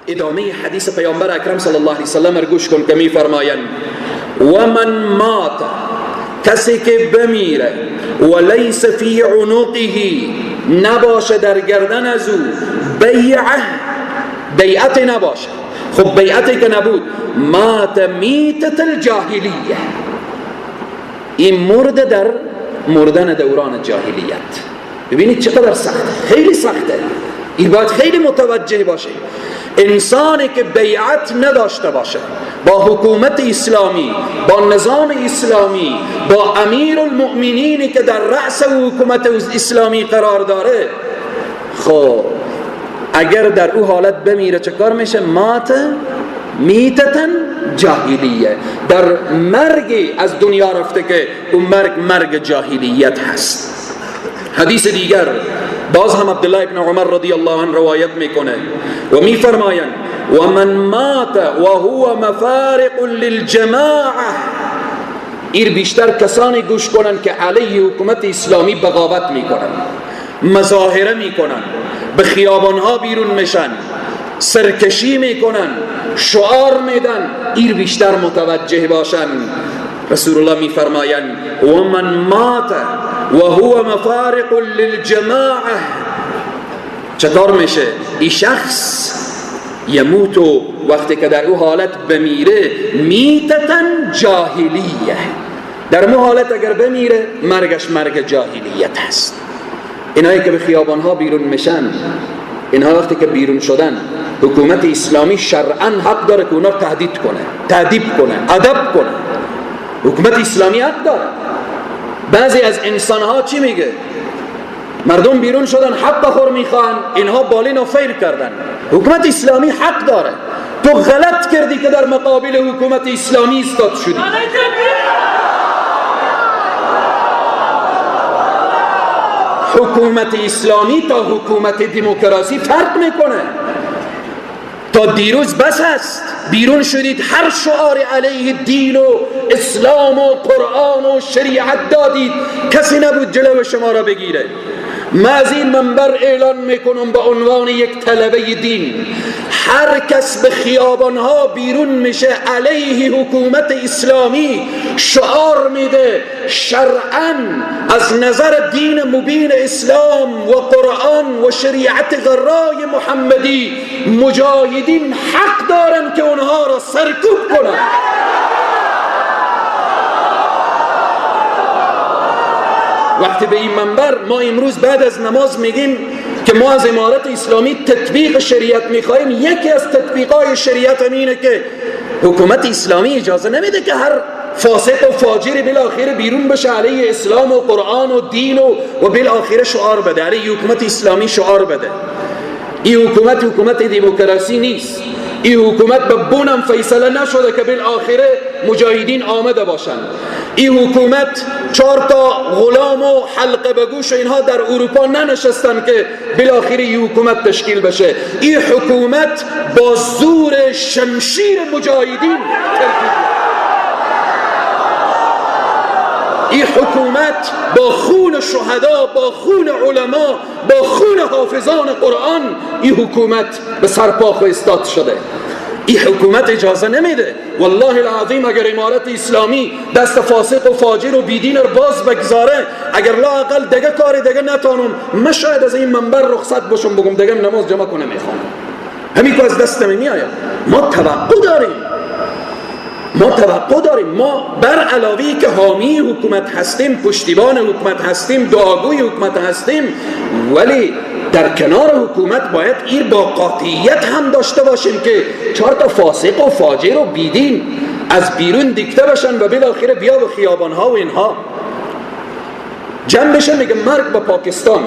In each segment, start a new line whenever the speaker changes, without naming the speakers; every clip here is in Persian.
ادامه حدیث پیامبر اکرم صلی الله علیه وسلم رو گوش کن که میفرمایند و من مات، کسی که بمیره، و لیس فی عنقه، نباشه در گردن از او بیعه، بیعت نباشه. خب بیعتی که نبود، مات میتت الجاهلیه، این مرد در مردن دوران جاهلیت. ببینید چقدر سخته، خیلی سخته، این باید خیلی متوجه باشه. انسانی که بیعت نداشته باشه با حکومت اسلامی، با نظام اسلامی، با امیر المؤمنینی که در رأس حکومت اسلامی قرار داره، خب اگر در او حالت بمیره چه کار میشه؟ مات میتتن جاهلیه، در مرگی از دنیا رفته که اون مرگ مرگ جاهلیت هست. حدیث دیگر باز هم عبدالله ابن عمر رضی الله عنه روایت میکنه و میفرمایند و من مات و هو مفارق للجماعه. ایر بیشتر کسانی گوش کنن که علیه حکومت اسلامی بغاوت میکنن، مظاهره میکنن، به خیابانها بیرون میشن، سرکشی میکنن، شعار میدن، ایر بیشتر متوجه باشن. رسول الله میفرمایند و من مات و هو مفارق للجماعه، چطور میشه؟ این شخص یموت، وقتی که در او حالت بمیره، میتتن جاهلیه، در مو حالت اگر بمیره مرگش مرگ جاهلیت هست. اینایی که به خیابانها بیرون میشن، اینها وقتی که بیرون شدن، حکومت اسلامی شرعا حق داره که اونا تهدید کنه، تهدیب کنه، ادب کنه. حکومت اسلامی حق داره. بعضی از انسانها چی میگه؟ مردم بیرون شدن حق خور میخوان، اینها بالین و فیر کردن. حکومت اسلامی حق داره. تو غلط کردی که در مقابل حکومت اسلامی ایستاد شدی. حکومت اسلامی تا حکومت دموکراسی فرق میکنه. تا دیروز بس هست بیرون شدید هر شعار علیه دین و اسلام و قرآن و شریعت دادید، کسی نبود جلو شما را بگیره. ما از این منبر اعلان میکنم به عنوان یک طلبه دین، هر کس به خیابانها بیرون میشه علیه حکومت اسلامی شعار میده، شرعاً از نظر دین مبین اسلام و قرآن و شریعت غرای محمدی مجاهدین حق دارن که اونها را سرکوب کنن. وقتی به این منبر ما امروز بعد از نماز میگیم که ما از امارت اسلامی تطبیق شریعت میخواهیم، یکی از تطبیقای شریعت هم اینه که حکومت اسلامی اجازه نمیده که هر فاسق و فاجر بالاخره بیرون بشه علیه اسلام و قرآن و دین و بالاخره شعار بده، علیه حکومت اسلامی شعار بده. این حکومت حکومت دموکراسی نیست. این حکومت به بونم فیصله نشده که بالاخره مجاهدین آمده باشند. این حکومت 4 تا غلام و حلقه به گوش اینها در اروپا ننشستن که بالاخره این حکومت تشکیل بشه. این حکومت با زور شمشیر مجاهدین ترکیب، این حکومت با خون شهدا، با خون علما، با خون حافظان قرآن این حکومت به سرپا استاد شده. این حکومت اجازه نمیده. والله العظیم اگر امارت اسلامی دست فاسق و فاجر و بیدین رو باز بگذاره، اگر لااقل دیگه کار دیگه نتانم، من شاید از این منبر رخصت باشم بگم دیگه نماز جمع کنه میخوام، همین که از دست نمیآید. ما توقع داریم، ما توقع داریم. ما بر علاوه که حامی حکومت هستیم، پشتیبان حکومت هستیم، دعاگوی حکومت هستیم، ولی در کنار حکومت باید این با قاطعیت هم داشته باشیم که 4 تا فاسق و فاجر و بیدین از بیرون دیکته باشن و بالاخره بیا به خیابانها و اینها جمع بشن. میگه مرگ به پاکستان.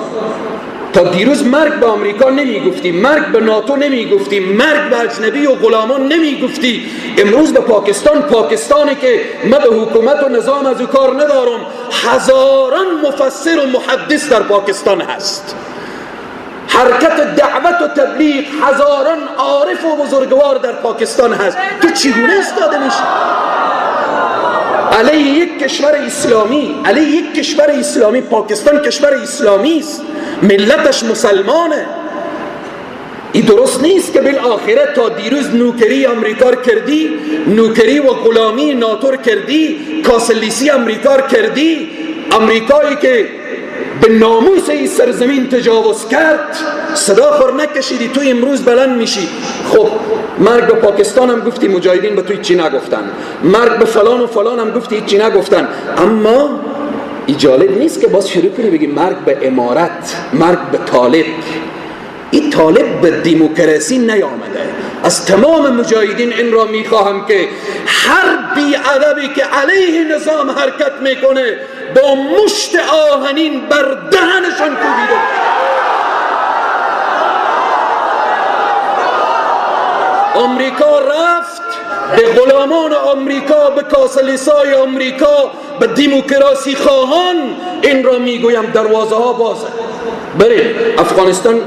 تا دیروز مرگ به آمریکا نمیگفتی، مرگ به ناتو نمیگفتی، مرگ به اجنبی و غلامان نمیگفتی. امروز به پاکستان، پاکستانی که من به حکومت و نظام از او کار ندارم، هزاران مفسر و محدث در پاکستان هست، حرکت دعوت و تبلیغ، هزاران عارف و بزرگوار در پاکستان هست. تو چگونه استاده میشی علیه یک کشور اسلامی؟ علیه یک کشور اسلامی. پاکستان کشور اسلامی است، ملتش مسلمانه. این درست نیست که بالآخره تا دیروز نوکری امریکا کردی، نوکری و غلامی ناتور کردی، کاسلیسی امریکا کردی، امریکایی که به ناموس این سرزمین تجاوز کرد صدا خور نکشیدی، تو امروز بلند میشی. خب مرگ به پاکستان هم گفتی، مجاهدین به تو چی نگفتن، مرگ به فلان و فلان هم گفتی، چی نگفتن. اما این جالب نیست که باز شروع کنی بگی مرگ به امارت، مرگ به طالب. این طالب به دموکراسی نیامده. از تمام مجاهدین این را میخواهم که هر بی‌ادبی که علیه نظام حرکت میکنه با مشت آهنین بر دهنشان کوبیده. آمریکا رفت به غلامان آمریکا، به کاسلیسای آمریکا، به دموکراسی خواهان این را میگویم دروازه ها بازه، بریم. افغانستان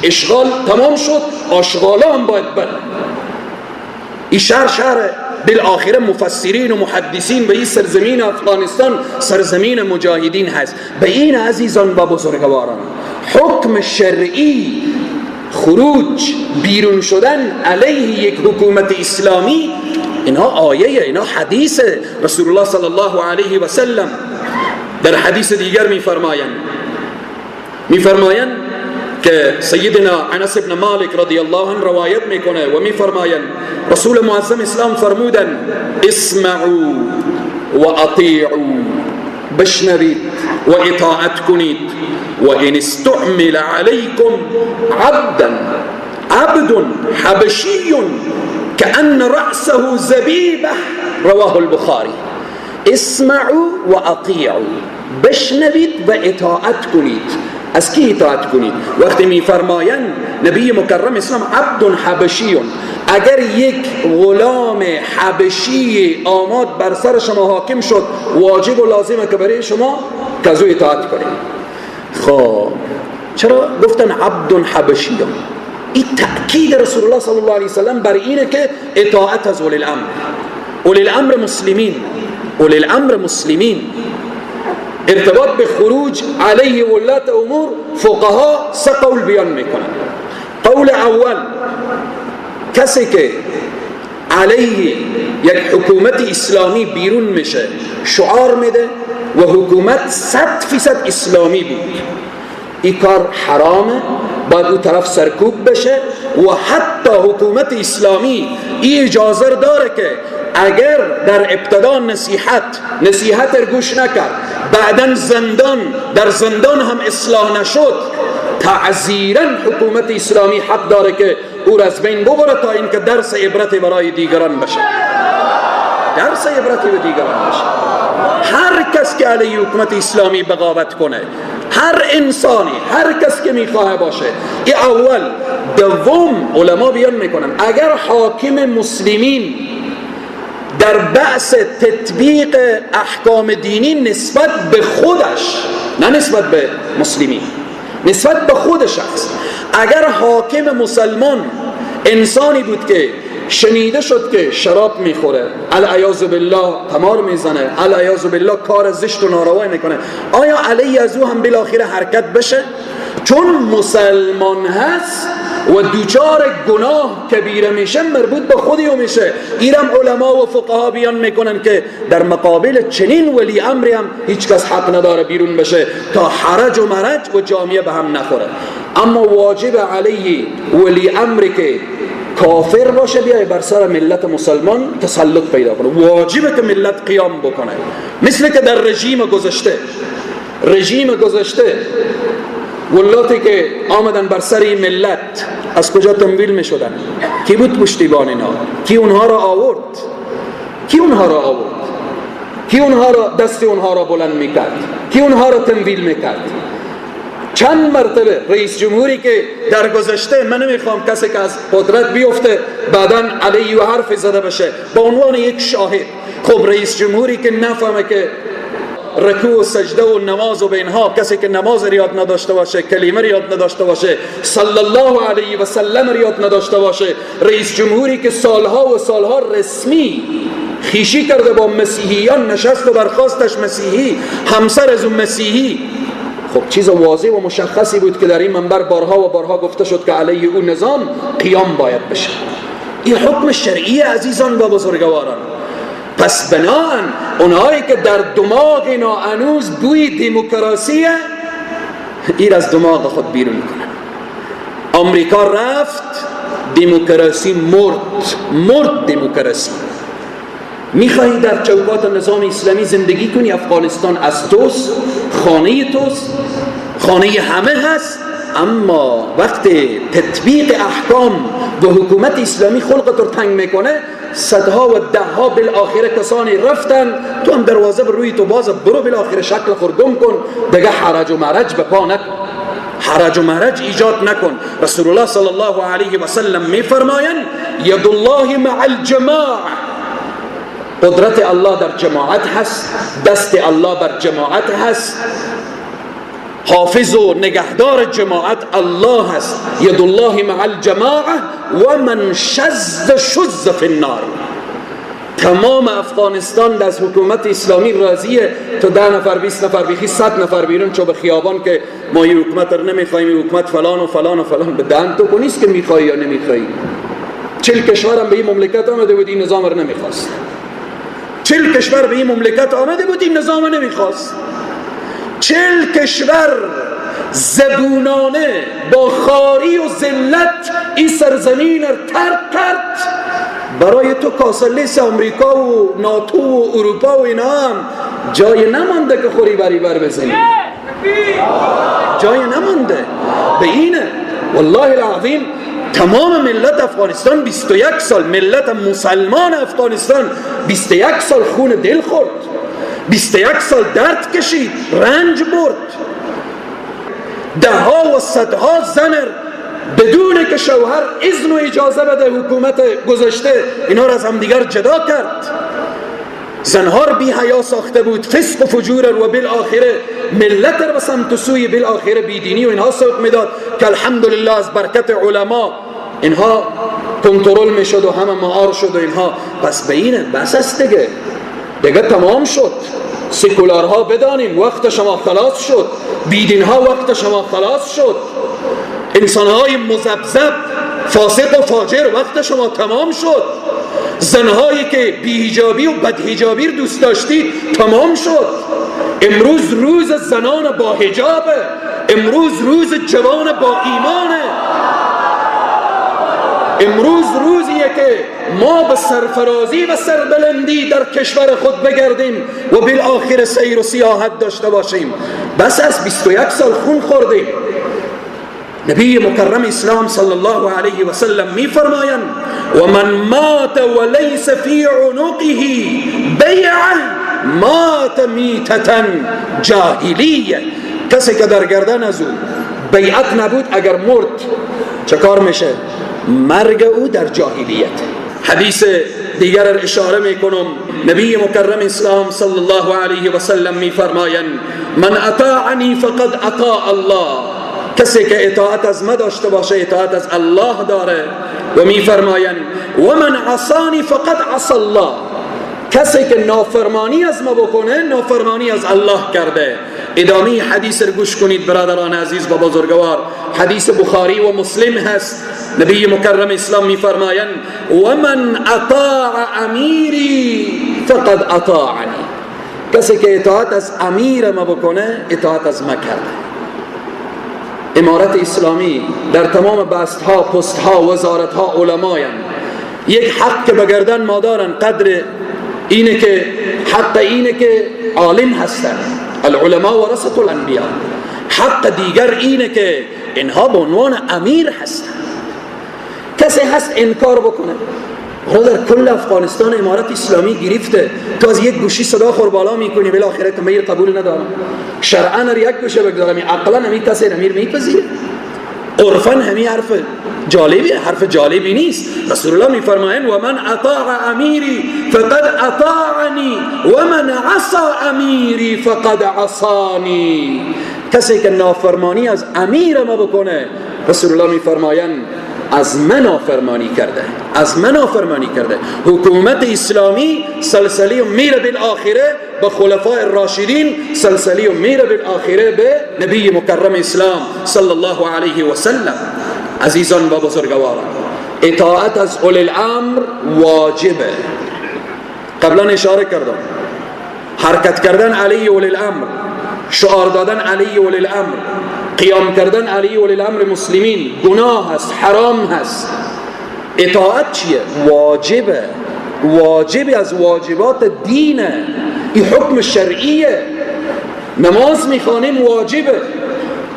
اشغال تمام شد، آشغالا هم باید بره. این شهر شهر بالآخره مفسرین و محدثین به این سرزمین افغانستان سرزمین مجاهدین هست. به این عزیزان و بزرگواران، حکم شرعی خروج، بیرون شدن علیه یک حکومت اسلامی، اینها آیه، اینها حدیث رسول الله صلی الله علیه و سلم. در حدیث دیگر میفرمایند که سیدنا انس بن مالک رضی الله عنه روایت میکنه و میفرمایند رسول معظم اسلام فرمودن اسمعوا و اطیعوا، بشنوید و اطاعت کنید، و ان استعمل علیکم عبدا عبد حبشی كأن رأسه زبیبه، رواه البخاری. اسمعوا و اطیعوا، بشنوید و اطاعت کنید. از کی اطاعت کنید؟ وقتی میفرمایند نبی مکرم اسلام عبد حبشی، اگر یک غلام حبشی آماد بر سر شما حاکم شد، واجب و لازمه که برای شما که از او اطاعت کنید. خب چرا گفتن عبد حبشی؟ این تأکید رسول الله صلی الله علیه وسلم بر اینه که اطاعت از اولی الامر، اولی الامر مسلمین، اولی الامر مسلمین. ارتباط به خروج علیه ولات امور فقها سه قول بیان میکنن. قول اول، کسی که علیه یک حکومت اسلامی بیرون میشه، شعار میده و حکومت 100% اسلامی بود، این کار حرامه، باید او طرف سرکوب بشه و حتی حکومت اسلامی این اجازه داره که اگر در ابتدا نصیحت گوش نکرد، بعداً زندان، در زندان هم اصلاح نشد، تعزیراً حکومت اسلامی حق داره که او را از بین ببره تا اینکه درس عبرت برای دیگران بشه، درس عبرتی به دیگران بشه. هر کس که علیه حکومت اسلامی بغاوت کنه، هر انسانی، هر کس که میخواه باشه، این اول. دوم، علما بیان میکنن اگر حاکم مسلمین در بحث تطبیق احکام دینی نسبت به خودش، نه نسبت به مسلمین، نسبت به خود شخص، اگر حاکم مسلمان انسانی بود که شنیده شد که شراب میخوره، العیاذ بالله تمار میزنه، العیاذ بالله کار زشت و ناروایی میکنه، آیا علیه از او هم بالاخره حرکت بشه؟ چون مسلمان هست و دوچار گناه کبیره میشه، مربوط به خودی او میشه. ایرم علما و فقها بیان میکنن که در مقابل چنین ولی امری هم هیچ کس حق نداره بیرون بشه تا حرج و مرج و جامعه به هم نخوره. اما واجب علیه ولی امری که کافر باشه بیای بر سر ملت مسلمان تسلط پیدا کنه، واجبه که ملت قیام بکنه. مثل که در رژیم گذشته ولاتی که آمدن بر سر این ملت از کجا تمویل می شدن؟ کی بود پشتیبان اینا؟ کی اونها را آورد؟ کی اونها را آورد؟ کی اونها را دست اونها را بلند می کرد؟ کی اونها را تمویل می کرد؟ چند مرتبه رئیس جمهوری که در گذشته، من نمیخوام کسی که از قدرت بیفته بعداً علیه و حرف زده بشه به عنوان یک شاهد، خب رئیس جمهوری که نفهمه که رکوع و سجده و نماز و به اینها، کسی که نماز ریاد نداشته باشه، کلمه ریاد نداشته باشه، صلی الله علیه و سلم ریاد نداشته باشه، رئیس جمهوری که سالها و سالها رسمی خیشی کرده با مسیحیان، نشست و برخواستش مسیحی، همسر از اون مسیحی، خب چیز واضح و مشخصی بود که در این منبر بارها و بارها گفته شد که علیه او نظام قیام باید بشه. این حکم شرعی عزیزان و بزرگواران. پس بناهن اونهایی که در دماغ اینا هنوز بوی دموکراسیه، این از دماغ خود بیرون کنن. آمریکا رفت، دموکراسی مرد، دموکراسی. میخوایی در چوکات نظام اسلامی زندگی کنی؟ افغانستان از توست، خانه توست، خانه همه هست، اما وقت تطبیق احکام و حکومت اسلامی خلقت رو تنگ میکنه، صدها و دهها بالاخره کسانی رفتن، تو هم دروازه بر روی تو باز، برو بالاخره شکل خود گم کن دیگه، حرج و مرج به پا نکن، حرج و مرج ایجاد نکن. رسول الله صلی الله علیه و سلم میفرمایند ید الله مع الجماعه، قدرت الله در جماعت هست، دست الله بر جماعت هست، حافظ و نگهدار جماعت الله هست. ید الله مع الجماعه و من شذ شذ فی النار. تمام افغانستان از حکومت اسلامی راضیه، تو 10 نفر 20 نفر بیخی 100 نفر بیرون چو به خیابان که ما این حکومت رو نمیخوایم، این حکومت فلان و فلان و فلان، به دهن تو نیست که میخوایی یا نمیخوایی. 40 کشورم به این مملکت آمده بود این نظام رو نمیخواست، 40 کشور به این مملکت آمده بود این نظام رو نمیخواست، 40 کشور زبونانه با خاری و ذلت این سرزمین رو ترک کرد برای تو. کاسلیس آمریکا و ناتو و اروپا و اینا هم جای نمانده که خوری بری بر بزنی، جای نمانده به اینه. والله العظیم تمام ملت افغانستان 21 سال، ملت مسلمان افغانستان 21 سال خون دل خورد، 21 سال درد کشید، رنج برد، ده ها و صدها زن بدون که شوهر اذن و اجازه بده حکومت گذشته اینا را از همدیگر جدا کرد، زنها رو بی حیا ساخته بود، فسق و فجور و بالآخره ملت رو به سمت و سوی بالآخره بیدینی و اینها سوق میداد که الحمدلله از برکت علما اینها کنترل میشد و همه معار شد و اینها. پس به اینه بس است دیگه، دیگه تمام شد. سکولارها بدانیم وقت شما خلاص شد، بیدینها وقت شما خلاص شد، انسانهای مذبذب فاسق و فاجر وقت شما تمام شد، زنهایی که بی‌حجابی و بدحجابی رو دوست داشتید تمام شد. امروز روز زنان با حجابه، امروز روز جوان با ایمانه، امروز روزیه که ما به سرفرازی و سربلندی در کشور خود بگردیم و بالآخر سیر و سیاحت داشته باشیم. بس از 21 سال خون خوردیم. نبی مکرم اسلام صلی الله علیه و سلم می فرمایند و من مات و لیس فی عنقه بیعه مات میتة جاهلیه. کسی که در گردن از او بیعت نبود اگر مرد چه کار میشه؟ مرگ او در جاهلیت. حدیث دیگر را اشاره میکنم. نبی مکرم اسلام صلی الله علیه و سلم می فرمایند من اطاعنی فقد اطاع الله. کسی که اطاعت از ما داشته باشه اطاعت از الله داره. و می فرمایند و من عصانی فقد عصى الله. کسی که نافرمانی از ما بکنه نافرمانی از الله کرده. ادامه حدیث رو گوش کنید برادران عزیز و بزرگوار. حدیث بخاری و مسلم هست. نبی مکرم اسلام می فرمایند و من اطاع امیری فقد اطاعنی. کسی که اطاعت از امیر ما بکنه اطاعت از ما کرده. امارت اسلامی در تمام بست ها، پست ها، وزارت ها علماین. یک حق که به گردن ما دارن قدر اینه که حق اینه که عالم هستن، العلماء ورثة الانبیاء. حق دیگر اینه که اینها به عنوان امیر هستن. کسی هست انکار بکنه؟ حالا در کل افغانستان امارت اسلامی گرفته، تو از یک گوشی صدا خور بالا میکنی بالاخره که میر قبول ندارم، شرعا رو یک گوشه بگذارم، عقلا همین کسی امیر میپذیره، عرفا همین حرف جالبی، حرف جالبی نیست. رسول الله میفرمایند و من اطاع امیری فقد اطاعنی و من عصى امیری فقد عصانی. کسی که نافرمانی از امیر ما بکنه، رسول الله میفرمایند از من نافرمانی کرده، از من نافرمانی کرده. حکومت اسلامی سلسله میره بالآخره به خلفاء الراشدین، سلسله میره بالآخره به نبی مکرم اسلام صلی الله علیه و سلم. عزیزان و بزرگواران، اطاعت از اولی الامر واجبه. قبلا اشاره کردم، حرکت کردن علیه اولی الامر، شعار دادن علیه اولی الامر، قیام کردن علیه اولی الامر مسلمین گناه هست، حرام هست. اطاعت چیه؟ واجبه، واجب از واجبات دینه، این حکم شرعیه. نماز میخوانیم واجبه،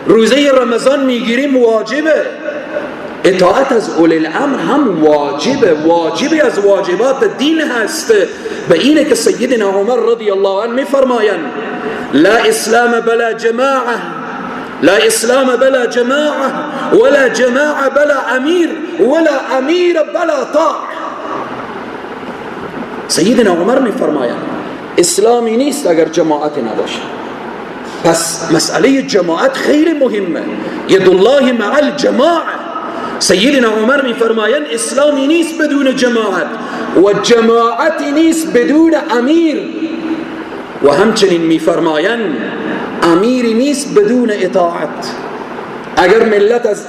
روزه رمضان میگیریم واجبه. اطاعت از اولی الامر هم واجبه، واجبی از واجبات دین هست. به اینه که سیدنا عمر رضی الله عنه میفرمایند لا اسلام بلا جماعه، لا اسلام بلا جماعه، ولا جماعه بلا امیر، ولا امیر بلا طاعه. سیدنا عمر میفرمایند اسلامی نیست اگر جماعت نباشه. پس مسئله جماعت خیلی مهمه، ید الله مع الجماعه. سیدنا عمر میفرمایند اسلامی نیست بدون جماعت و جماعت نیست بدون امیر، و همچنین میفرمایند امیری نیست بدون اطاعت. اگر ملت از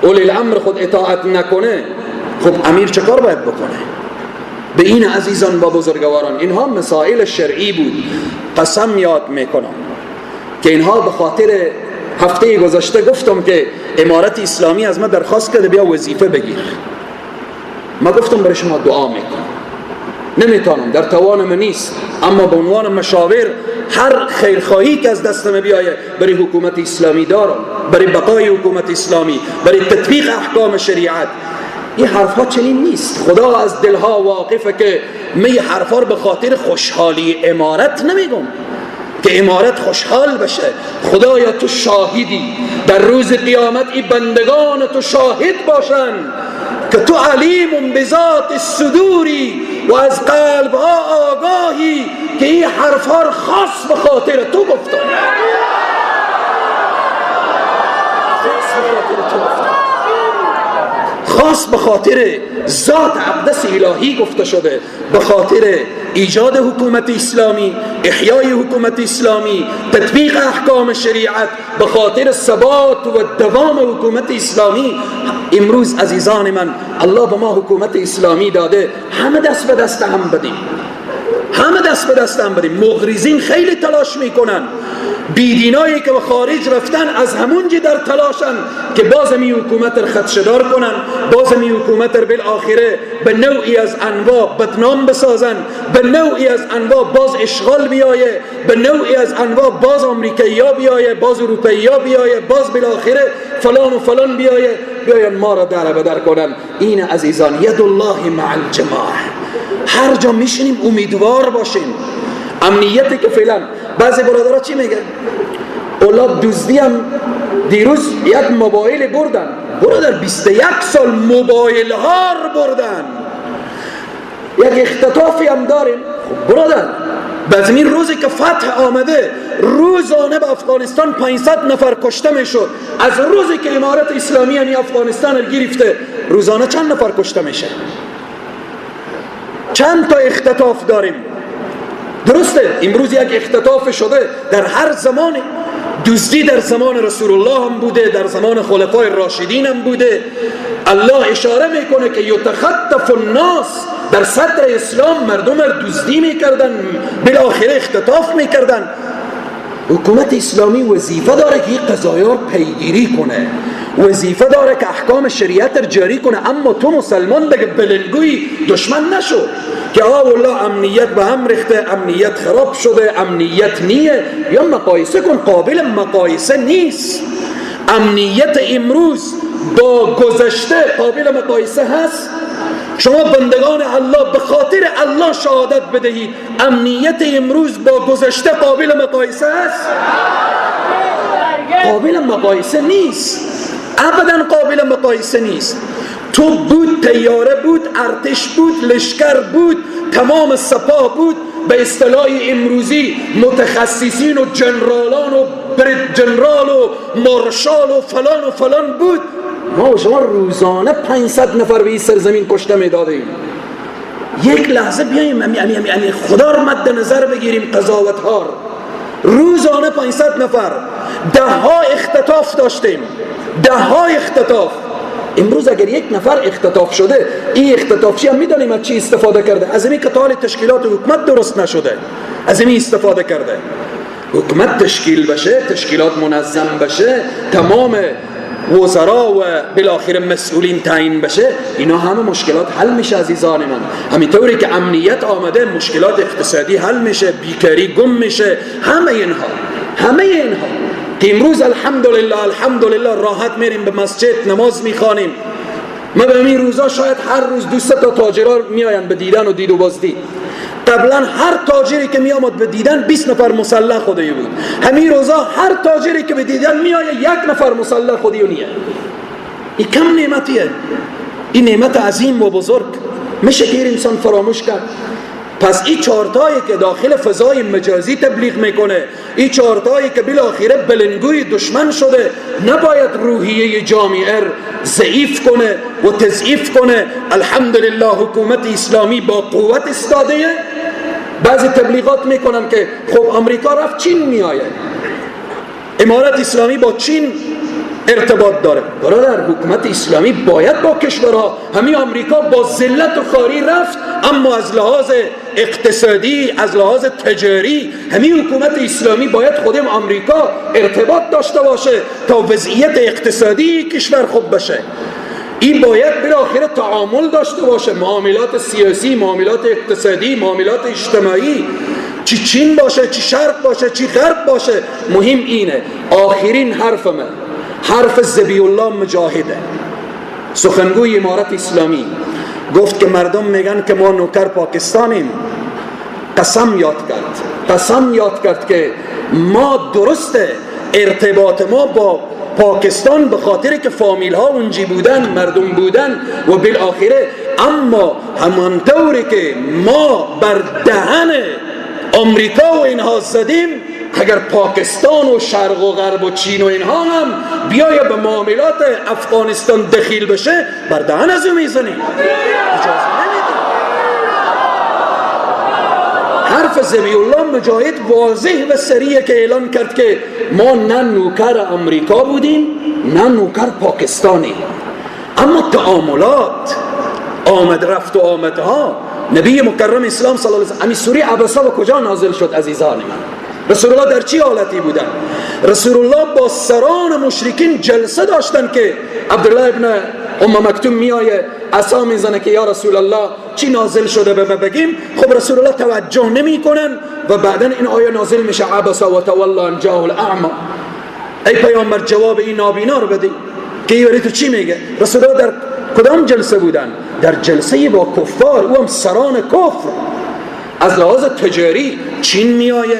اولی الامر خود اطاعت نکنه، خب امیر چه کار باید بکنه؟ به این عزیزان و بزرگواران، اینها مسائل شرعی بود. قسم یاد میکنم که اینها به خاطر هفته گذشته گفتم که امارت اسلامی از ما درخواست کرده بیا وظیفه بگیر. ما گفتم برای شما دعا میکنم، نمیتونم، در توان من نیست، اما به عنوان مشاور هر خیرخواهی که از دستم بیایه برای حکومت اسلامی دارم، برای بقای حکومت اسلامی، برای تطبیق احکام شریعت. این حرفها چنین نیست. خدا از دلها واقفه که من این حرفها رو به خاطر خوشحالی امارت نمیگم که امارت خوشحال بشه. خدایا تو شاهدی، در روز قیامت این بندگان تو شاهد باشن که تو علیم بذات الصدوری و از قلبها آگاهی که این حرفها رو خاص به خاطر تو گفتم، خاص به خاطر تو گفتم، خاص به خاطر ذات اقدس الهی گفته شده، به خاطر ایجاد حکومت اسلامی، احیای حکومت اسلامی، تطبیق احکام شریعت، به خاطر ثبات و دوام حکومت اسلامی. امروز عزیزان من، الله به ما حکومت اسلامی داده، همه دست به دست هم بدیم، همه دست به دست هم بدیم. مغرضین خیلی تلاش میکنن، بیدینایی که به خارج رفتن از همونجی در تلاشن که باز می حکومت رو خدشدار کنن، باز می حکومت رو بالآخره به نوعی از انواع بدنام بسازن، به نوعی از انواع باز اشغال بیایه، به نوعی از انواع باز آمریکایی بیایه، باز اروپایی بیایه، باز بالآخره فلان و فلان بیایه، بیاین ما را در بدر کنن. این عزیزان ید الله مع الجماعه. هر جا میشینیم امیدوار باشیم. امنیتی که فعلا بعضی برادرها چی میگن؟ اولاد دزدی هم دیروز یک موبایل بردن. برادر 21 سال موبایل ها رو بردن، یک اختطافی هم داریم. خب برادر، بعضی این روزی که فتح آمده روزانه به افغانستان 500 نفر کشته میشد. از روزی که امارت اسلامی یعنی افغانستان رو گرفته روزانه چند نفر کشته میشه؟ چند تا اختطاف داریم؟ درسته امروز یک اختطاف شده در هر زمان. دزدی در زمان رسول الله هم بوده، در زمان خلفای راشدین هم بوده. الله اشاره میکنه که یتخطف الناس، در صدر اسلام مردم را دزدی میکردن، بالاخره اختطاف میکردن. حکومت اسلامی وظیفه داره که این قضایا رو پیگیری کنه، وظیفه داره که احکام شریعت رو جاری کنه. اما تو مسلمان دیگه بلنگوی دشمن نشو که آه والله امنیت به هم ریخته، امنیت خراب شده، امنیت نیه. یا مقایسه کن، قابل مقایسه نیست. امنیت امروز با گذشته قابل مقایسه هست؟ شما بندگان الله به خاطر الله شهادت بدهید، امنیت امروز با گذشته قابل مقایسه هست؟ قابل مقایسه نیست، ابدا قابل مقایسه نیست. تو بود، تیاره بود، ارتش بود، لشکر بود، تمام سپاه بود، به اصطلاح امروزی متخصصین و جنرالان و برید جنرال و مارشال و فلان و فلان بود. ما و شما روزانه 500 نفر به این سرزمین کشته میدادیم. یک لحظه بیاییم امی خدا رو مد نظر بگیریم، قضاوت ها. روزانه 500 نفر، ده ها اختطاف داشتیم، ده ها اختطاف. امروز اگر یک نفر اختطاف شده، این اختطافچی هم میدانیم از چی استفاده کرده؟ از این که تا حال تشکیلات حکومت درست نشده، از این استفاده کرده. حکومت تشکیل بشه، تشکیلات منظم بشه، تمام وزرا و بالاخره مسئولین تعیین بشه، اینا همه مشکلات حل میشه عزیزان من. همینطوری که امنیت آمده، مشکلات اقتصادی حل میشه، بیکاری گم میشه، همه اینها، همه اینها که امروز الحمدلله الحمدلله راحت میریم به مسجد نماز میخوانیم. ما به این روزا شاید هر روز 2-3 تا تاجرها میآیند به دیدن و دید و بازدید. قبلا هر تاجری که می آمد به دیدن 20 نفر مسلح خودی بود. همین روزا هر تاجری که به دیدن می آید 1 نفر مسلح خودی نیه. این کم نعمتیه، این نعمت عظیم و بزرگ میشه که انسان فراموش کرد. پس این چارتایی که داخل فضای مجازی تبلیغ میکنه، این چارتایی که بالاخره بلنگوی دشمن شده، نباید روحیه جامعه ضعیف کنه و تضعیف کنه. الحمدلله حکومت اسلامی با قوت استاده. بعضی تبلیغات میکنن که خب امریکا رفت چین میآید، امارت اسلامی با چین ارتباط داره. برادر، حکومت اسلامی باید با کشورها، همین امریکا با ذلت و خواری رفت، اما از لحاظ اقتصادی، از لحاظ تجاری، همین حکومت اسلامی باید خودم امریکا ارتباط داشته باشه تا وضعیت اقتصادی کشور خوب بشه. این باید بالاخره تعامل داشته باشه، معاملات سیاسی، معاملات اقتصادی، معاملات اجتماعی، چی چین باشه، چی شرق باشه، چی غرب باشه. مهم اینه. آخرین حرف من، حرف ذبیح الله مجاهده، سخنگوی امارت اسلامی، گفت که مردم میگن که ما نوکر پاکستانیم. قسم یاد کرد، قسم یاد کرد که ما درسته ارتباط ما با پاکستان به خاطر که فامیل ها اونجی بودن، مردم بودن و بالآخره، اما همانطوری که ما بر دهن امریکا و اینها زدیم، اگر پاکستان و شرق و غرب و چین و اینها هم بیای به معاملات افغانستان دخیل بشه، بر دهن از او میزنیم، اجازه نمیدیم. حرف ذبیح الله مجاهد واضح و سریعه که اعلان کرد که ما نه نوکر امریکا بودیم نه نوکر پاکستانی، اما تعاملات آمد رفت و آمدها. نبی مکرم اسلام صلی الله علیه و آله، سوره عبسه و کجا نازل شد عزیزان من؟ رسول الله در چی حالتی بودن؟ رسول الله با سران مشرکین جلسه داشتن که عبدالله ابن ام مکتوم میایه عصا میزنه که یا رسول الله چی نازل شده به ما بگیم. خب رسول الله توجه نمیکنن و بعدا این آیه نازل میشه، عبس و تولی ان جاءه الاعمی. ای پیامبر جواب این نابینا رو بده که این تو چی میگه؟ رسول الله در کدام جلسه بودن؟ در جلسه با کفار، او هم سران کفر. از لحاظ تجاری چین میایه،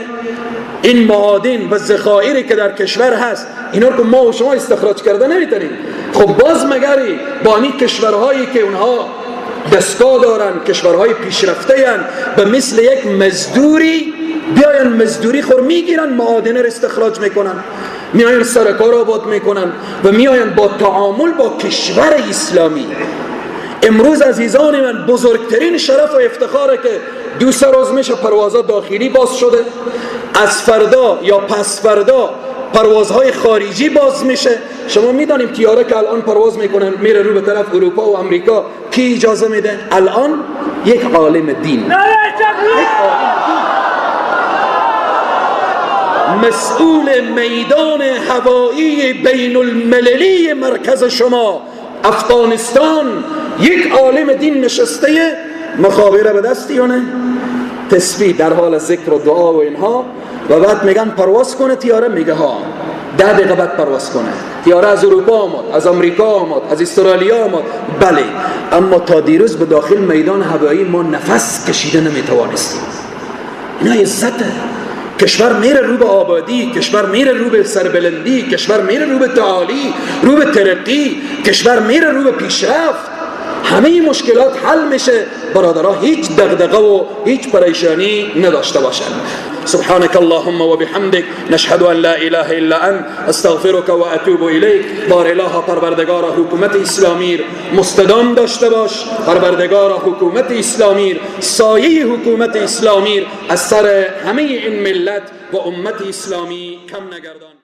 این معادن و ذخایری که در کشور هست اینا رو که ما و شما استخراج کرده نمیتونیم. خب باز مگری با این کشورهایی که اونها دستگاه دارن، کشورهای پیشرفته هن، به مثل یک مزدوری بیاین مزدوری خور میگیرن، معادن رو استخراج میکنن، میاین سرکار آباد میکنن و میاین با تعامل با کشور اسلامی. امروز عزیزان من بزرگترین شرف و افتخاره که 2-3 روز میشه پروازها داخلی باز شده، از فردا یا پس فردا پروازهای خارجی باز میشه. شما میدانیم تیاره که الان پرواز میکنن میره رو به طرف اروپا و امریکا، کی اجازه میده؟ الان یک عالم دین، یک عالم دین مسئول میدان هوایی بین المللی مرکز شما افغانستان، یک عالم دین نشسته، مخابره به دستیونه، تسبیح در حال ذکر و دعا و اینها، و بعد میگن پرواز کنه تیاره، میگه ها 10 دقیقه بعد پرواز کنه. تیاره از اروپا آمد، از امریکا آمد، از استرالیا آمد، بله، اما تا دیروز به داخل میدان هوایی ما نفس کشیده نمیتوانستیم. اینا عزته. کشور میره رو به آبادی، کشور میره رو به سربلندی، کشور میره رو به تعالی، رو به ترقی، کشور میره رو به پیشرفت. همه این مشکلات حل میشه برادرها، هیچ دغدغه و هیچ پریشانی نداشته باشن. سبحانك اللهم وبحمدك نشهد ان لا اله الا انت استغفرك واتوب الیک. بار اله پروردگار حکومت اسلامی مستدام داشته باش. پروردگار حکومت اسلامی، سایه حکومت اسلامی از سر همه این ملت و امت اسلامی کم نگردان.